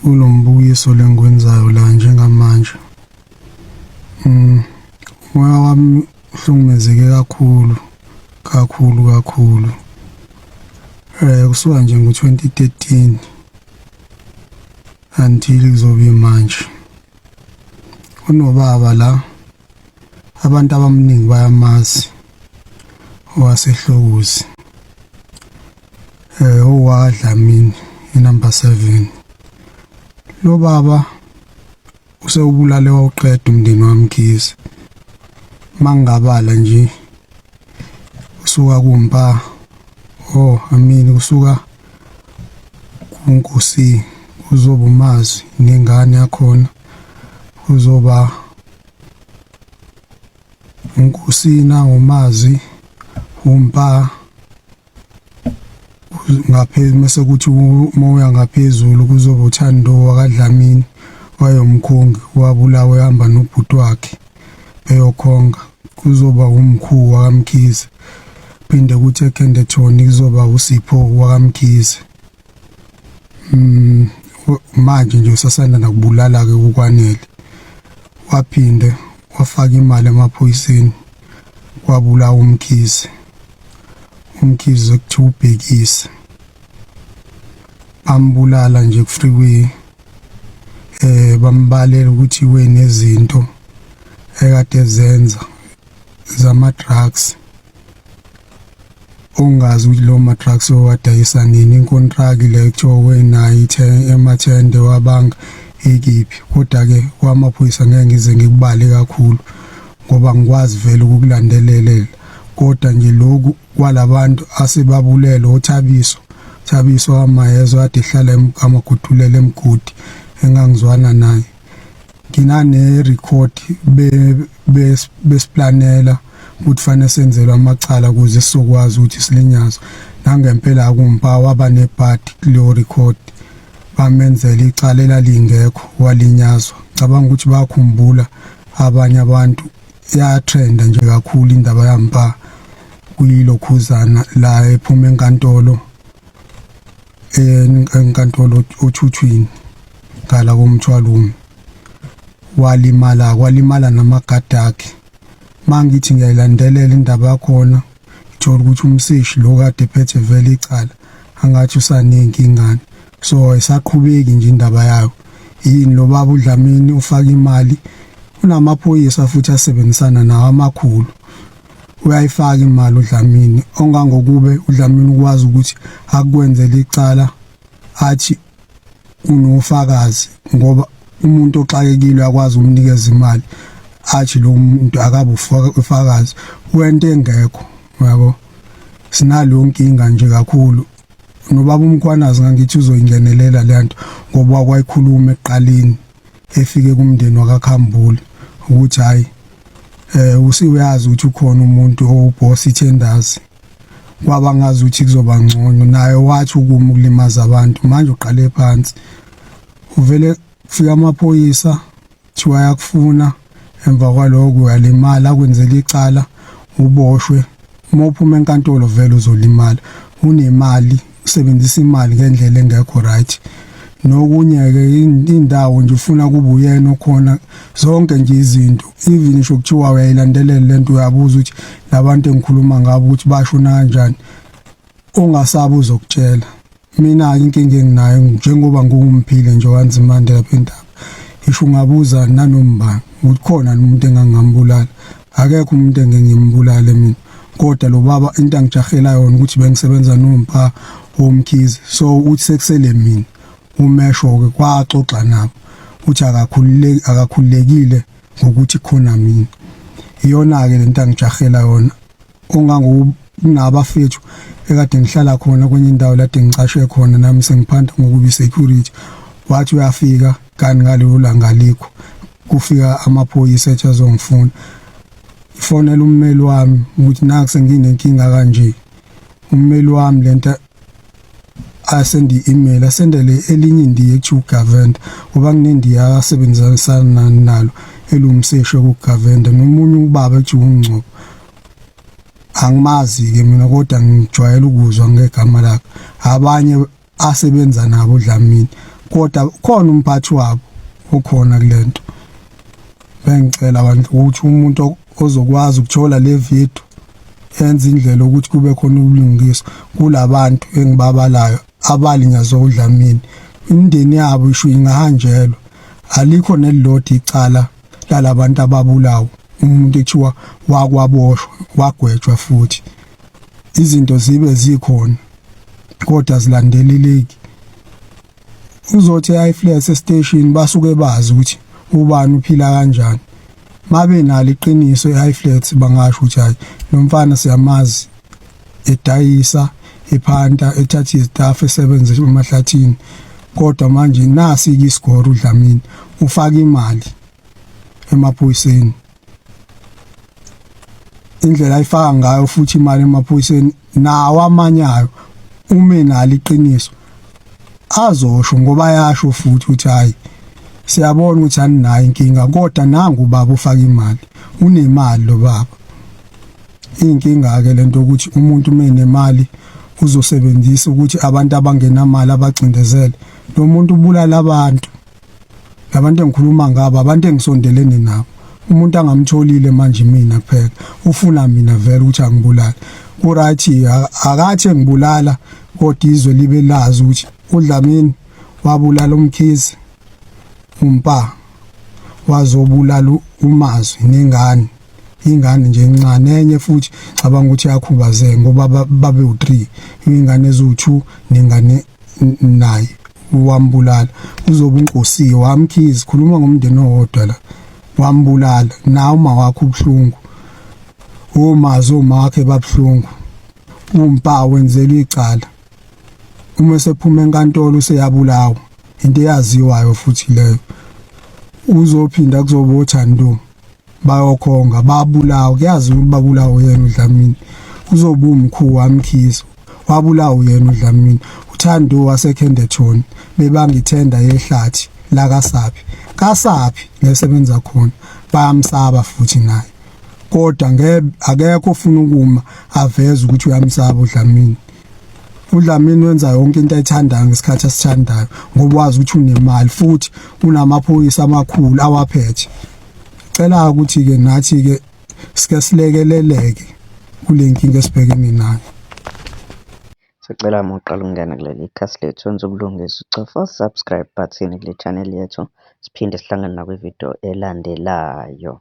Kulo mbukiso lengikwenzayo la njengamanje. Umoya wami uhlukumezeke kakhulu kakhulu kakhulu. Kusuka nje ngo-2013 until kuzobe manje. Kunobaba la abantu abaningi bayamazi owaseHlokozi owaDlamini inumber 7. Lo baba usewubulale wawuqeda umndeni waMkhize. Mangingabala nje kusuka kumpa oh I mean kusuka kuNkosi kuzoba uMazwi nengane yakhona kuzoba uNkosina uMazwi umpa ngaphezulu mase kuthi uma uya ngaphezulu kuzoba uThando wakaDlamini wayomkhongi wabulawa ehamba nobhuti wakhe beyokhonga kuzoba umkhu wakaMkhize phinde kuthi eKenderton kuzoba uSipho wakaMkhize. Manje nje usasanda nakubulala ke uKwanele waphinde wafaka imali emaphoyiseni kwabulawa uMkhize. UMkhize kuthiwa ubhekise bambulala nje ku-freeway bambalela ukuthi wenezinto ekade zenza zama drugs ongazi ukuthi lo ma drugs owadayisa nini inkontraki le kuthiwa wenayo ithe emathende wabanga ikiphi kodwa ke kwamaphoyisa ngeke ngize ngikubale kakhulu ngoba ngikwazi vele ukukulandelelela kodwa nje lokhu kwalabantu asebabulele oThabiso Thabiso waMayezo kade ehlala amagudulela emgodi engangizwana naye nginane record besiplanela ukuthi fanele senzelwe amacala ukuze sizokwazi ukuthi silinyazwe nangempela akumpa waba nebhadi kuleyo record bamenzela icala elalingekho walinyazwa ngicabanga ukuthi bakhumbula abanye abantu yatrenda nje kakhulu indaba yampa kuyilokhuzana la ephuma enkantolo enkantolo othuthwini ngala komthwalume walimala kwalimala namagada akhe mangithi ngiyayilandelela indaba yakhona ngithola ukuthi umseshi lo kade ephethe vele icala angathi usanenkinga so ayisaqhubeki nje indaba yayo yini lo baba uDlamini ufaka imali unamaphoyisa futhi asebenzisana nawo amakhulu uyayifaka imali uDlamini ongangokube uDlamini ukwazi ukuthi akwenzele icala athi unofakazi ngoba umuntu oxakekile uyakwazi umnikeza imali athi lo muntu akabe ufakazi wento engekho yabo. Sinaleyo nkinga nje kakhulu nobaba uMkhwanazi ngangithi uzoyingenelela le nto ngoba kwayikhuluma ekuqaleni efike kumndeni wakaKhambule ukuthi hayi usuyazi ukuthi ukhona umuntu owuboss ithenders kwaba ngazi ukuthi kuzoba ngcono naye wathi ukuma ukulimaza abantu manje uqale phansi uvele kufika amaphoyisa kuthiwa ayakufuna emva kwaloko uyalimala akwenzela icala uboshwe uma uphuma enkantolo vele uzolimala unemali usebenzisa imali ngendlela engekho right nokunye ke indawo nje ufuna kuba uyena okhona zonke nje izinto even ngisho kuthiwa uyayilandelela lento uyabuza ukuthi labantu engikhuluma ngabo ukuthi bashona kanjani ongasabi uzokutshela. Mina inkinga enginayo njengoba ngungumphile nje waNzimande lapha endaba isho ungabuza nanombani ukuthi khona umuntu engangambulala akekho umuntu engengimbulale mina kodwa lo baba into angijahela yona ukuthi bengisebenza nompa woMkhize so uthi sekusele mina umesho ke kwaxoxa nabo uthi akakhululeki akakhululekile ngokuthi khona mina iyona ke lento angijahela yona ongangokunabafethu ekade ngihlala khona kwenye indawo lade ngicashe khona nami sengiphanda ngokuba security wathi uyafika kanti ngalelo langa alikho kufika amaphoyisa ethi azongifuna ifonela ummeli wami ukuthi naku senginenkinga kanje ummeli wami lento asende i-email asendele elinye indiya ekuthiwa uGavenda ngoba kunendiya asebenzisana nalo eliwumseshe kuGavenda nomunye ubaba ekuthiwa uNgcobo angimazi-ke mina kodwa ngijwayele ukuzwa ngegama lakhe abanye asebenza nabo uDlamini Kodwa khona umphathi wabo ukhona kulento. Bengicela abantu ukuthi umuntu ozokwazi ukuthola le video enze indlela ukuthi kube khona ubulungiswa kulabantu engibabalayo abalinyazwa uDlamini. Imindeni yabo isho ingahanjelwa, alikho nelilodwa icala lalabantu ababulawa umuntu ekuthiwa wakwaboshwa wagwetshwa futhi izinto zibe zikhona kodwa zilandeleleki. Uzothi eHighflats estation basuke bazi ukuthi ubani uphila kanjani. Mabe nalo iqiniso eHighflats bangasho ukuthi hayi lo mfana siyamazi edayisa ephanta ethatha izitafu esebenza emahlathini kodwa manje nasi ke isigoro uDlamini ufaka imali emaphoyiseni indlela ayifaka ngayo futhi imali emaphoyiseni nawo amanyayo uma enalo iqiniso azosho ngoba yasho futhi ukuthi hayi siyabona ukuthi aninayo inkinga kodwa nangu ubaba ufaka imali unemali lo baba. Inkinga ke lento ukuthi umuntu uma enemali uzosebenzisa ukuthi abantu abangenamali abacindezele. Lo muntu ubulala abantu. Labantu engikhuluma ngabo abantu engisondelene nabo. Umuntu angamtholile manje mina kuphela. Ufuna mina vele ukuthi angibulale. Ku right akathi engibulala kodwa izwe libe lazi ukuthi uDlamini wabulala uMkhize umpa wazobulala uMazwi nengane. Ingane nje encane enye futhi cabanga ukuthi yakhubazeka ngoba babe u3 ingane eziwu2 nengane naye wambulala. Uzobe uNkosiwe wamkhizi khuluma ngomndeni owodwa la wambulala nawe uma wakho ubuhlungu omazi oma wakhe babhlungu umpa wenzelwa icala uma sephuma enkantolo useyabulawa into eyaziwayo futhi leyo. Uzophinda kuzoba othando bayokhonga babulawa kuyazi ukuthi babulawa uyena uDlamini. Uzoba umkhu wamkhizo wabulawa uyena uDlamini. Uthando waseKenderton bebanga ithenda yehlathi la kaSaphi kaSaphi lesebenza khona bayamsaba futhi naye kodwa ngeke akekho ofuna ukuma aveze ukuthi uyamsaba uDlamini. uDlamini wenza yonke into ayithandayo ngesikhathi asithandayo ngoba wazi ukuthi unemali futhi unamaphoyisa amakhulu awaphethe. Cela ukuthi ke nathi ke sike silekeleleke kule nkinga esibhekene nayo. Sicela uma uqala ukungena kuleli khasi lethu wenze ubulungiswa ucofa subscribe button kule channel yethu siphinde sihlangane nakwividiyo elandelayo.